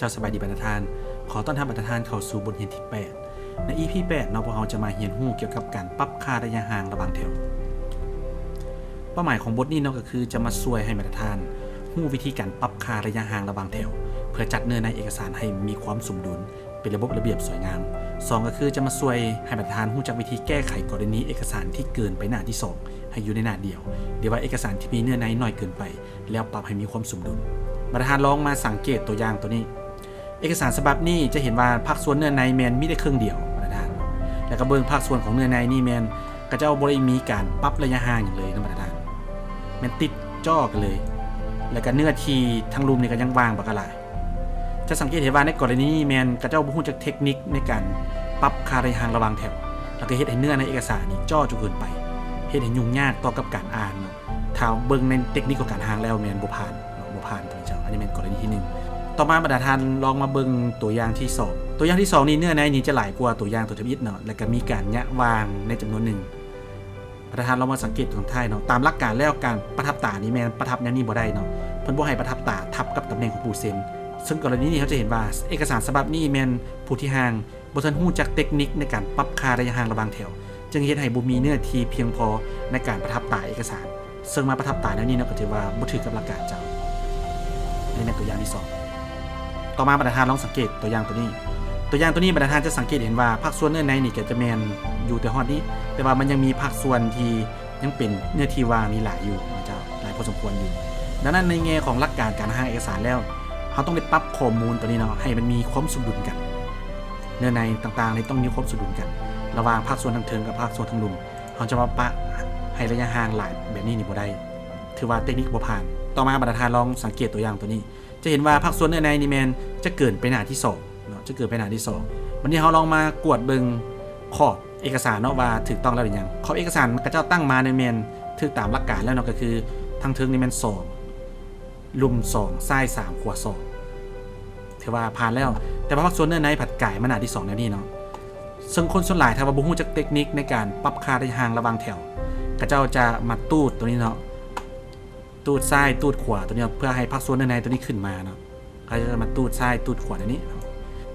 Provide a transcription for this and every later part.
ເຈົ້າສະບາຍດີບັນດາທ່ານ, ຂໍຕ້ອນຮັບບັນດາທ່ານເຂົ້າສູ່ບົດຮຽນທີແປດ. ໃນອີພີແປດເນາະ, ພວກເຮົາຈະມາຮຽນຮູ້ກ່ຽວກັບການປັບຄ່າໄລຍະຫ່າງລະຫວ່າງແຖວ. ເປົ້າໝາຍຂອງບົດນີ້ເນາະ ກໍຄືຈະມາຊ່ວຍໃຫ້ບັນດາທ່ານຮູ້ວິທີການປັບຄ່າໄລຍະຫ່າງລະຫວ່າງແຖວ ເພື່ອຈັດເນື້ອໃນເອກະສານໃຫ້ມີຄວາມສົມດຸນ ເປັນລະບົບລະບຽບສວຍງາມ. ສອງ ກໍຄືຈະມາຊ່ວຍໃຫ້ບັນດາທ່ານຮູ້ຈັກວິທີແກ້ໄຂກໍລະນີເອກະສານທີ່ເກີນໄປໜ້າທີສອງ ໃຫ້ຢູ່ໃນໜ້າດຽວ ຫຼືວ່າເອກະສານທີ່ມີເນື້ອໃນໜ້ອຍເກີນໄປ ແລ້ວປັບໃຫ້ມີຄວາມສົມດຸນ. ບັນດາທ່ານລອງມາສັງເກດຕົວຢ່າງຕົວນີ້. ເອກະສານສະບັບນີ້ຈະເຫັນວ່າພາກສ່ວນເນື້ອໃນແມ່ນມີແຕ່ເຄິ່ງດຽວບັນດາທ່ານ, ແລ້ວກໍເບິ່ງພາກສ່ວນຂອງເນື້ອໃນນີ້ແມ່ນເຂົາເຈົ້າບໍ່ໄດ້ມີການປັບໄລຍະຫ່າງຫຍັງເລີຍນະບັນດາທ່ານ, ແມ່ນຕິດຈໍ້ກັນເລີຍ, ແລ້ວກໍເນື້ອທີ່ທັງລຸ່ມນີ້ກໍຍັງວ່າງບັກຫຼາຍ. ຈະສັງເກດເຫັນວ່າໃນກໍລະນີນີ້ແມ່ນເຂົາເຈົ້າບໍ່ຮູ້ຈັກເຕັກນິກໃນການປັບຄ່າໄລຍະຫ່າງລະຫວ່າງແຖວ ແລ້ວກໍເຮັດໃຫ້ເນື້ອໃນເອກະສານນີ້ຈໍ້ຈົນເກີນໄປ, ເຮັດໃຫ້ຫຍຸ້ງຍາກຕໍ່ກັບການອ່ານເນາະ. ຖ້າເບິ່ງໃນເຕັກນິກຂອງການຮ່າງແລ້ວແມ່ນບໍ່ຜ່ານເນາະ, ບໍ່ຜ່ານຕົວນີ້ເຈົ້າ. ອັນນີ້ແມ່ນກໍລະນີທີໜຶ່ງ. ຕໍ່ມາບັນດາທ່ານລອງມາເບິ່ງຕົວຢ່າງທີສອງ. ຕົວຢ່າງທີສອງນີ້ເນື້ອໃນນີ້ຈະຫຼາຍກວ່າຕົວຢ່າງຕົວທຳອິດເນາະ, ແລ້ວກໍມີການຍະຫວ່າງໃນຈຳນວນໜຶ່ງ. ບັນດາທ່ານລອງມາສັງເກດຕົວສຸດທ້າຍເນາະ, ຕາມຫຼັກການແລ້ວການປະທັບຕານີ້ແມ່ນປະທັບແນວນີ້ບໍ່ໄດ້ເນາະ, ເພິ່ນບໍ່ໃຫ້ປະທັບຕາທັບກັບຕຳແໜ່ງຂອງຜູ້ເຊັນ. ເຊິ່ງກໍລະນີນີ້ເຮົາຈະເຫັນວ່າເອກະສານສະບັບນີ້ແມ່ນຜູ້ທີ່ຮ່າງ ບໍ່ທັນຮູ້ຈັກເຕັກນິກໃນການປັບຄ່າໄລຍະຫ່າງລະຫວ່າງແຖວ, ຈຶ່ງເຮັດໃຫ້ບໍ່ມີເນື້ອທີ່ພຽງພໍໃນການປະທັບຕາເອກະສານ, ເຊິ່ງມາປະທັບຕາແນວນີ້ເນາະ ກໍຖືວ່າບໍ່ຖືກກັບຫຼັກການເຈົ້າ. ອັນນີ້ແມ່ນຕົວຢ່າງທີສອງ. ຕໍ່ມາບັນດາທ່ານລອງສັງເກດຕົວຢ່າງຕົວນີ້. ຕົວຢ່າງຕົວນີ້ບັນດາທ່ານຈະສັງເກດເຫັນວ່າພາກສ່ວນເນື້ອໃນນີ້ກໍຈະແມ່ນຢູ່ແຕ່ຮອດນີ້, ແຕ່ວ່າມັນຍັງມີພາກສ່ວນທີ່ຍັງເປັນເນື້ອທີ່ວ່າງນີ້ຫຼາຍຢູ່ນະເຈົ້າ, ຫຼາຍພໍສົມຄວນຢູ່. ດັ່ງນັ້ນໃນແງ່ຂອງຫຼັກການການຮ່າງເອກະສານແລ້ວ ເຮົາຕ້ອງໄດ້ປັບຂໍ້ມູນຕົວນີ້ເນາະ ໃຫ້ມັນມີຄວາມສົມດຸນກັນ. ເນື້ອໃນຕ່າງໆນີ້ຕ້ອງມີຄວາມສົມດຸນກັນລະຫວ່າງພາກສ່ວນທາງເທິງກັບພາກສ່ວນທາງລຸ່ມ. ເຮົາຈະມາປະໃຫ້ໄລຍະຫ່າງຫຼາຍແບບນີ້ນີ້ບໍ່ໄດ້, ຖືວ່າເຕັກນິກບໍ່ຜ່ານ. ຕໍ່ມາບັນດາທ່ານລອງສັງເກດຕົວຢ່າງຕົວນີ້, ຈະເຫັນວ່າພາກສ່ວນເນື້ອໃນນີ້ແມ່ນຈະເກີນໄປໜ້າທີສອງເນາະ, ຈະເກີນໄປໜ້າທີສອງ. ບັດນີ້ເຮົາລອງມາກວດເບິ່ງຂອບເອກະສານເນາະວ່າຖືກຕ້ອງແລ້ວຫຼືຍັງ. ຂອບເອກະສານເຂົາເຈົ້າຕັ້ງມານີ້ແມ່ນຖືກຕາມຫຼັກການແລ້ວເນາະ, ກໍຄືທາງເທິງນີ້ແມ່ນສອງ ລຸ່ມສອງ ຊ້າຍສາມ ຂວາສອງ ຖືວ່າຜ່ານແລ້ວ. ແຕ່ວ່າພາກສ່ວນເນື້ອໃນພັດກາຍມາໜ້າທີສອງແນວນີ້ເນາະ. ເຊິ່ງຄົນສ່ວນຫຼາຍຖ້າວ່າບໍ່ຮູ້ຈັກເຕັກນິກໃນການປັບຄ່າໄລຍະຫ່າງລະຫວ່າງແຖວ, ເຂົາເຈົ້າຈະມາຕູດຕົວນີ້ເນາະ, ຕູດຊ້າຍຕູດຂວາຕົວນີ້ເນາະ ເພື່ອໃຫ້ພາກສ່ວນເນື້ອໃນຕົວນີ້ຂຶ້ນມາເນາະ. ເຂົາຈະມາຕູດຊ້າຍຕູດຂວາແນວນີ້ເນາະ.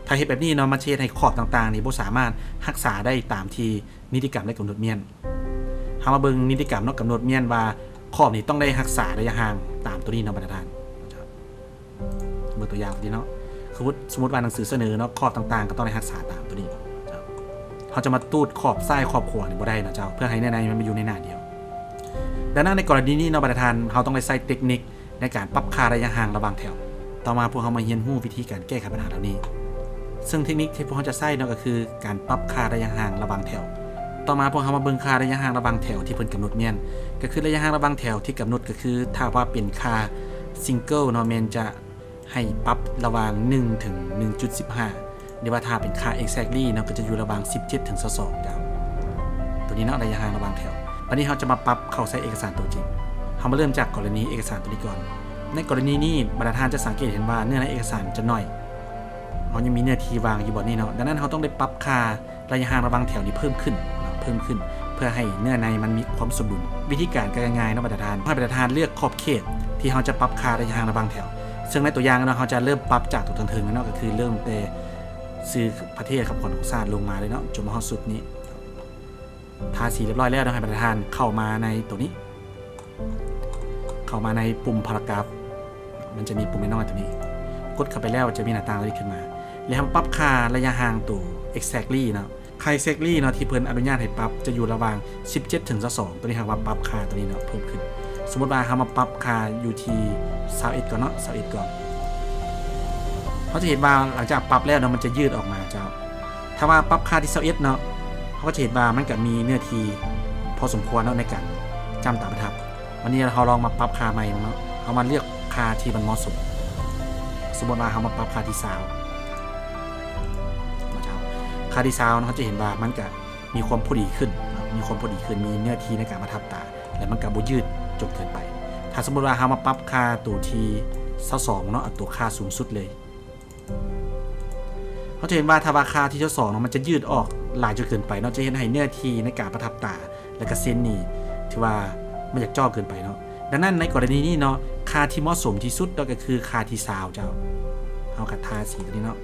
ຖ້າເຮັດແບບນີ້ເນາະ ມັນຈະເຮັດໃຫ້ຂອບຕ່າງໆນີ້ບໍ່ສາມາດຮັກສາໄດ້ຕາມທີ່ນິຕິກຳໄດ້ກຳນົດມ້ຽນ. ເຮົາມາເບິ່ງນິຕິກຳເນາະ ກຳນົດມ້ຽນວ່າຂອບນີ້ຕ້ອງໄດ້ຮັກສາໄລຍະຫ່າງຕາມຕົວນີ້ເນາະບັນດາທ່ານ. ເບິ່ງຕົວຢ່າງນີ້ເນາະ, ສົມມຸດ ສົມມຸດວ່າໜັງສືສະເໜີເນາະ ຂອບຕ່າງໆກໍຕ້ອງໄດ້ຮັກສາຕາມຕົວນີ້. ເຮົາຈະມາຕູດຂອບຊ້າຍຂອບຂວານີ້ບໍ່ໄດ້ເນາະເຈົ້າ, ເພື່ອໃຫ້ເນື້ອໃນມັນມາຢູ່ໃນໜ້າດຽວ. ດັ່ງນັ້ນໃນກໍລະນີນີ້ເນາະບັນດາທ່ານ, ເຮົາຕ້ອງໄດ້ໃຊ້ເຕັກນິກ ໃນການປັບຄ່າໄລຍະຫ່າງລະຫວ່າງແຖວ. ຕໍ່ມາພວກເຮົາມາຮຽນຮູ້ວິທີການແກ້ໄຂບັນຫາເຫຼົ່ານີ້. ເຊິ່ງເຕັກນິກທີ່ພວກເຮົາຈະໃຊ້ເນາະ ກໍຄືການປັບຄ່າໄລຍະຫ່າງລະຫວ່າງແຖວ. ຕໍ່ມາພວກເຮົາມາເບິ່ງຄ່າໄລຍະຫ່າງລະຫວ່າງແຖວທີ່ເພິ່ນກຳນົດມ້ຽນ, ກໍຄືໄລຍະຫ່າງລະຫວ່າງແຖວທີ່ກຳນົດ ກໍຄືຖ້າວ່າເປັນຄ່າ single ເນາະ ແມ່ນຈະໃຫ້ປັບລະຫວ່າງໜຶ່ງເຖິງໜຶ່ງຈຸດສິບຫ້າ ຫຼືວ່າຖ້າເປັນຄ່າ exactly ເນາະ ກໍຈະຢູ່ລະຫວ່າງສິບເຈັດເຖິງຊາວສອງເຈົ້າ. ຕົວນີ້ເນາະ ໄລຍະຫ່າງລະຫວ່າງແຖວ. ບັດນີ້ເຮົາຈະມາປັບເຂົ້າໃສ່ເອກະສານຕົວຈິງ. ເຮົາມາເລີ່ມຈາກກໍລະນີເອກະສານຕົວນີ້ກ່ອນ. ໃນກໍລະນີນີ້ ບັນດາທ່ານຈະສັງເກດເຫັນວ່າເນື້ອໃນເອກະສານຈະໜ້ອຍ. ເຮົາຍັງມີເນື້ອທີ່ວ່າງຢູ່ບ່ອນນີ້ເນາະ. ດັ່ງນັ້ນເຮົາຕ້ອງໄດ້ປັບຄ່າໄລຍະຫ່າງລະຫວ່າງແຖວນີ້ເພີ່ມຂຶ້ນເນາະ, ເພີ່ມຂຶ້ນ ເພື່ອໃຫ້ເນື້ອໃນມັນມີຄວາມສົມດຸນ. ວິທີການກໍງ່າຍໆເນາະບັນດາທ່ານ. ໃຫ້ບັນດາທ່ານເລືອກຂອບເຂດທີ່ເຮົາຈະປັບຄ່າໄລຍະຫ່າງລະຫວ່າງແຖວ. ເຊິ່ງໃນຕົວຢ່າງເນາະ ເຮົາຈະເລີ່ມປັບຈາກຕົວເທິງໆເນາະ, ກໍຄືເລີ່ມແຕ່ຊື່ປະເທດ ຄຳຂວັນຂອງຊາດ ລົງມາເລີຍເນາະ ຈົນມາຮອດສຸດນີ້. ທາສີຮຽບຮ້ອຍແລ້ວເນາະ, ໃຫ້ບັນດາທ່ານເຂົ້າມາໃນຕົວນີ້, ເຂົ້າມາໃນປຸ່ມ paragraph ມັນຈະມີປຸ່ມນ້ອຍໆຕົວນີ້, ກົດເຂົ້າໄປແລ້ວຈະມີໜ້າຕ່າງຕົວນີ້ຂຶ້ນມາ, ແລ້ວເຮົາປັບຄ່າໄລຍະຫ່າງຕົວ exactly ເນາະ. ຄ່າ exactly ເນາະ ທີ່ເພິ່ນອະນຸຍາດໃຫ້ປັບຈະຢູ່ລະຫວ່າງສິບເຈັດເຖິງຊາວສອງ, ຕົວນີ້ເຮົາວ່າປັບຄ່າຕົວນີ້ເນາະ ເພີ່ມຂຶ້ນ. ສົມມຸດວ່າເຮົາມາປັບຄ່າຢູ່ທີ່ຊາວເອັດກ່ອນເນາະ, ຊາວເອັດກ່ອນ. ເຮົາຈະເຫັນວ່າຫຼັງຈາກປັບແລ້ວເນາະ ມັນຈະຍືດອອກມາເຈົ້າ. ຖ້າວ່າປັບຄ່າທີ່ຊາວເອັດເນາະ ເຮົາກໍຈະເຫັນວ່າມັນກໍມີເນື້ອທີ່ພໍສົມຄວນເນາະໃນການຈ້ຳຕາປະທັບ. ວັນນີ້ເຮົາລອງມາປັບຄ່າໃໝ່ເນາະ, ເຮົາມາເລືອກຄ່າທີ່ມັນເໝາະສົມ. ສົມມຸດວ່າເຮົາມາປັບຄ່າທີ່ຊາວເນາະເຈົ້າ, ຄ່າທີ່ຊາວເນາະ ເຮົາຈະເຫັນວ່າມັນກໍມີຄວາມພໍດີຂຶ້ນເນາະ, ມີຄວາມພໍດີຂຶ້ນ, ມີເນື້ອທີ່ໃນການປະທັບຕາ ແລະ ມັນກໍບໍ່ຍືດຈົນເກີນໄປ. ຖ້າສົມມຸດວ່າເຮົາມາປັບຄ່າຕົວທີ່ຊາວສອງເນາະ, ເອົາຕົວຄ່າສູງສຸດເລີຍ. ເຮົາຈະເຫັນວ່າຖ້າວ່າຄ່າທີ່ຊາວສອງເນາະ ມັນຈະຍືດອອກຫຼາຍຈົນເກີນໄປເນາະ, ຈະເຮັດໃຫ້ເນື້ອທີ່ໃນການປະທັບຕາ ແລະກະເຊັນນີ້ ຖືວ່າມັນຢາກຈໍ້ເກີນໄປເນາະ. ດັ່ງນັ້ນໃນກໍລະນີນີ້ເນາະ ຄ່າທີ່ເໝາະສົມທີ່ສຸດເນາະ ກໍຄືຄ່າທີ່ຊາວເຈົ້າ. ເຮົາກໍທາສີຕົວນີ້ເນາະ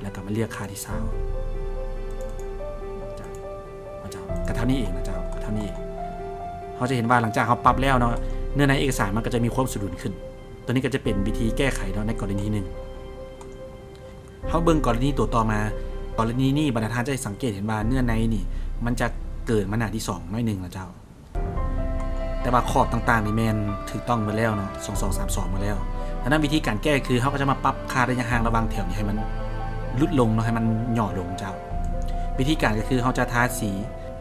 ແລ້ວກໍມາເລືອກຄ່າທີຊາວ ເຈົ້າ ເຈົ້າ ກໍເທົ່ານີ້ເອງນະເຈົ້າ ກໍເທົ່ານີ້ເອງ. ເຮົາຈະເຫັນວ່າຫຼັງຈາກເຮົາປັບແລ້ວເນາະ ເນື້ອໃນເອກະສານມັນກໍຈະມີຄວາມສົມດຸນຂຶ້ນ. ຕົວນີ້ກໍຈະເປັນວິທີແກ້ໄຂເນາະ ໃນກໍລະນີທີໜຶ່ງ. ເຮົາເບິ່ງກໍລະນີຕົວຕໍ່ມາ. ກໍລະນີນີ້ບັນດາທ່ານຈະສັງເກດເຫັນວ່າເນື້ອໃນນີ້ມັນຈະເກີນມາໜ້າທີສອງໜ້ອຍໜຶ່ງນະເຈົ້າ. ແຕ່ວ່າຂອບຕ່າງໆນີ້ແມ່ນຖືກຕ້ອງໝົດແລ້ວເນາະ ສອງສອງສາມສອງໝົດແລ້ວ. ດັ່ງນັ້ນວິທີການແກ້ຄືເຮົາກໍຈະມາປັບຄ່າໄລຍະຫ່າງລະຫວ່າງແຖວນີ້ໃຫ້ມັນຫຼຸດລົງເນາະ ໃຫ້ມັນຫຍໍ້ລົງເຈົ້າ. ວິທີການກໍຄືເຮົາຈະທາສີ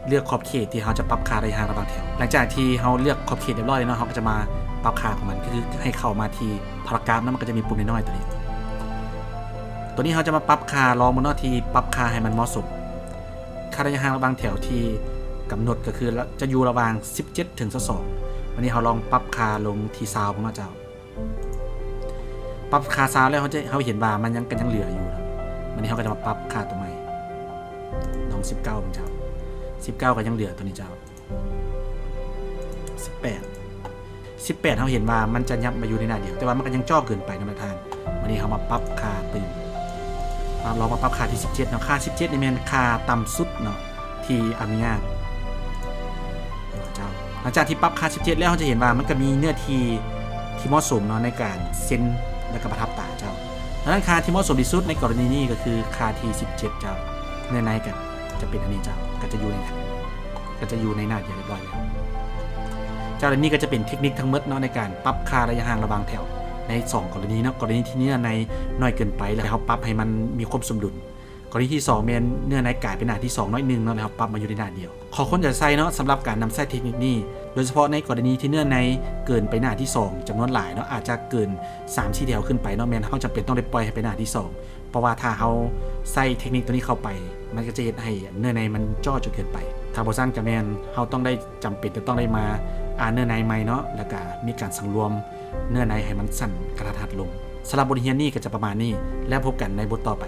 ເລືອກຂອບເຂດທີ່ເຮົາຈະປັບຄ່າໄລຍະຫ່າງລະຫວ່າງແຖວ. ຫຼັງຈາກທີ່ເຮົາເລືອກຂອບເຂດຮຽບຮ້ອຍແລ້ວເນາະ ເຮົາກໍຈະມາປັບຄ່າຂອງມັນ ກໍຄືໃຫ້ເຂົ້າມາທີ່ພາຣາກຣາຟເນາະ ມັນກໍຈະມີປຸ່ມນ້ອຍໆຕົວນີ້. ຕົວນີ້ເຮົາຈະມາປັບຄ່າລອງເບິ່ງເນາະ ທີ່ປັບຄ່າໃຫ້ມັນເໝາະສົມ. ຄ່າໄລຍະຫ່າງລະຫວ່າງແຖວທີ່ກຳນົດກໍຄືຈະຢູ່ລະຫວ່າງສິບເຈັດເຖິງຊາວສອງ. ບາດນີ້ເຮົາລອງປັບຄ່າລົງທີ່ຊາວເບິ່ງເນາະເຈົ້າ. ປັບຄ່າຊາວແລ້ວ ເຮົາຈະ ເຮົາເຫັນວ່າມັນຍັງ ກໍຍັງເຫຼືອຢູ່. ບາດນີ້ເຮົາກໍຈະມາປັບຄ່າຕົວໃໝ່ ລອງສິບເກົ້າເບິ່ງເຈົ້າ. ສິບເກົ້າກໍຍັງເຫຼືອຕົວນີ້ເຈົ້າ. ສິບແປດ ສິບແປດ ເຮົາເຫັນວ່າມັນຈະຫຍັບມາຢູ່ໃນໜ້າດຽວ ແຕ່ວ່າມັນກໍຍັງຈໍ້ເກີນໄປນຳນະທ່ານ. ບາດນີ້ເຮົາມາປັບຄ່າຕື່ມ ມາລອງມາປັບຄ່າທີ່ສິບເຈັດເນາະ. ຄ່າສິບເຈັດນີ້ແມ່ນຄ່າຕ່ຳສຸດເນາະ ທີ່ອະນຸຍາດເຈົ້າ. ຫຼັງຈາກທີ່ປັບຄ່າສິບເຈັດແລ້ວ ເຮົາຈະເຫັນວ່າມັນກໍມີເນື້ອທີ່ທີ່ເໝາະສົມເນາະ ໃນການເຊັນ ແລ້ວກໍປະທັບຕາເຈົ້າ. ດັ່ງນັ້ນຄ່າທີ່ເໝາະສົມທີ່ສຸດໃນກໍລະນີນີ້ກໍຄືຄ່າທີ່ສິບເຈັດເຈົ້າ. ເນື້ອໃນກໍຈະເປັນອັນນີ້ເຈົ້າ ກໍຈະຢູ່ໃນ ກໍຈະຢູ່ໃນໜ້າດຽວຮຽບຮ້ອຍແລ້ວເຈົ້າ. ແລະນີ້ກໍຈະເປັນເທັກນິກທັງໝົດເນາະ ໃນການປັບຄ່າໄລຍະຫ່າງລະຫວ່າງແຖວໃນສອງກໍລະນີເນາະ. ກໍລະນີທີ່ເນື້ອໃນໜ້ອຍເກີນໄປ ແລ້ວເຮົາປັບໃຫ້ມັນມີຄວາມສົມດຸນ. ກໍລະນີທີສອງແມ່ນເນື້ອໃນກາຍໄປໜ້າທີສອງໜ້ອຍໜຶ່ງເນາະ ແລ້ວເຮົາປັບມາຢູ່ໃນໜ້າດຽວ. ຂໍຄວນຢ່າໃສ່ເນາະ ສຳລັບການນຳໃຊ້ເທັກນິກນີ້ ໂດຍສະເພາະໃນກໍລະນີທີ່ເນື້ອໃນເກີນໄປໜ້າທີສອງຈຳນວນຫຼາຍເນາະ ອາດຈະເກີນສາມສີ່ແຖວຂຶ້ນໄປເນາະ ແມ່ນເຮົາຈຳເປັນຕ້ອງໄດ້ປ່ອຍໃຫ້ໄປໜ້າທີສອງ. ເພາະວ່າຖ້າເຮົາໃຊ້ເທັກນິກຕົວນີ້ເຂົ້າໄປ ມັນກໍຈະເຮັດໃຫ້ເນື້ອໃນມັນເຈາະຈົນເກີນໄປ. ຖ້າບໍ່ຊັ້ນກໍແມ່ນເຮົາຕ້ອງໄດ້ ຈຳເປັນຈະຕ້ອງໄດ້ມາອ່ານເນື້ອໃນໃໝ່ເນາະ ແລ້ວກະມີການສັງລວມເນື້ອໃນໃຫ້ມັນສັ້ນກະທັດຮັດລົງ. ສຳລັບບົດຮຽນນີ້ກໍຈະປະມານນີ້ ແລ້ວພົບກັນໃນບົດຕໍ່ໄປ.